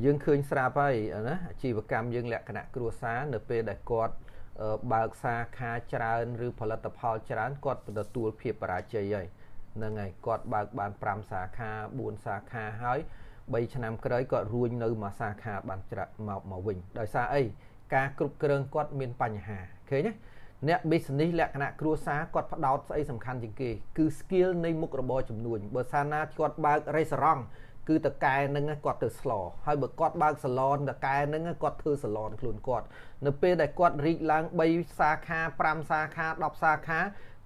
យើងឃើញស្រាប់ហើយណា អាជីវកម្មយើងលក្ខណៈគ្រួសារ នៅពេលដែលគាត់បើកសាខាច្រើន ឬផលិតផលច្រើន គាត់ទទួលភាពបរាជ័យហើយហ្នឹងហើយ។ គាត់បើកបាន5សាខា4សាខា ហើយ3ឆ្នាំក្រោយគាត់រួញនៅមួយសាខាបានច្រាក់មកមកវិញ ដោយសារអីការគ្រប់គ្រងគាត់មានបញ្ហា ឃើញទេ? អ្នក business លក្ខណៈគ្រួសារ គាត់ផ្ដោតស្អីសំខាន់ជាងគេ គឺ skill នៃមុខរបរចំនួន។ បើសាណាគាត់បើក restaurant គឺតកែនឹងគាត់ទៅស្ល ហើយបើគាត់បើកសាឡន តកែនឹងគាត់ធ្វើសាឡនខ្លួនគាត់។ នៅពេលដែលគាត់រីកឡើង3សាខា5សាខា10សាខា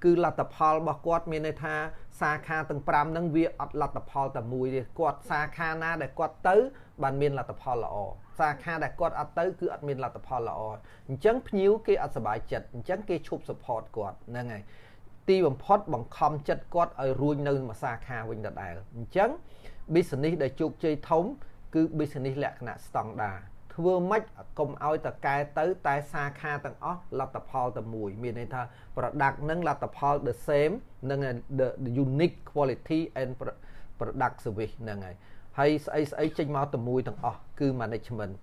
គឺលទ្ធផលរបស់គាត់ មានន័យថាសាខាទាំង5ហ្នឹងវាអត់លទ្ធផលតែមួយទេ។ គាត់សាខាណាដែលគាត់ទៅបានមានលទ្ធផលល្អ សាខាដែលគាត់អត់ទៅគឺអត់មានលទ្ធផលល្អ អញ្ចឹងភ្ញៀវគេអត់សប្បាយចិត្ត អញ្ចឹងគេឈប់ support គាត់ហ្នឹងហើយ។ ទីបំផុតបង្ខំចិត្តគាត់ឲ្យរួញនៅមួយសាខាវិញដដែល។ អញ្ចឹង business ដែលជោគជ័យធំ គឺ business លក្ខណៈស្តង់ដា ធ្វើម៉េចកុំឲ្យតកែទៅតែសាខាទាំងអស់លទ្ធផលតែមួយ មានន័យថា product នឹងលទ្ធផល the same និង the unique quality and product service ហ្នឹងហើយ ហើយស្អីស្អីចេញមកតែមួយទាំងអស់ គឺ management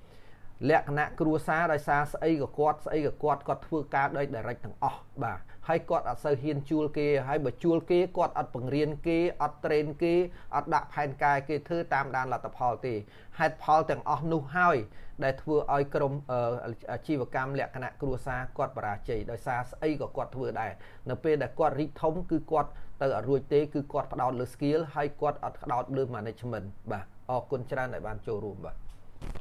លក្ខណៈគ្រួសារ ដោយសារស្អីក៏គាត់ ស្អីក៏គាត់ គាត់ធ្វើការដោយ direct ទាំងអស់ បាទ ហើយគាត់អត់សូវហ៊ានជួលគេ ហើយបើជួលគេ គាត់អត់បង្រៀនគេ អត់ train គេ អត់ដាក់ផែនការគេធ្វើតាមដានលទ្ធផលទេ។ ហេតុផលទាំងអស់នោះហើយដែលធ្វើឲ្យក្រុមអាជីវកម្មលក្ខណៈគ្រួសារគាត់បរាជ័យ ដោយសារស្អីក៏គាត់ធ្វើដែរ។ នៅពេលដែលគាត់រីកធំ គឺគាត់ទៅអត់រួចទេ គឺគាត់ផ្ដោតលើ skill ហើយគាត់អត់ផ្ដោតលើ management បាទ អរគុណច្រើនដែលបានចូលរួម បាទ។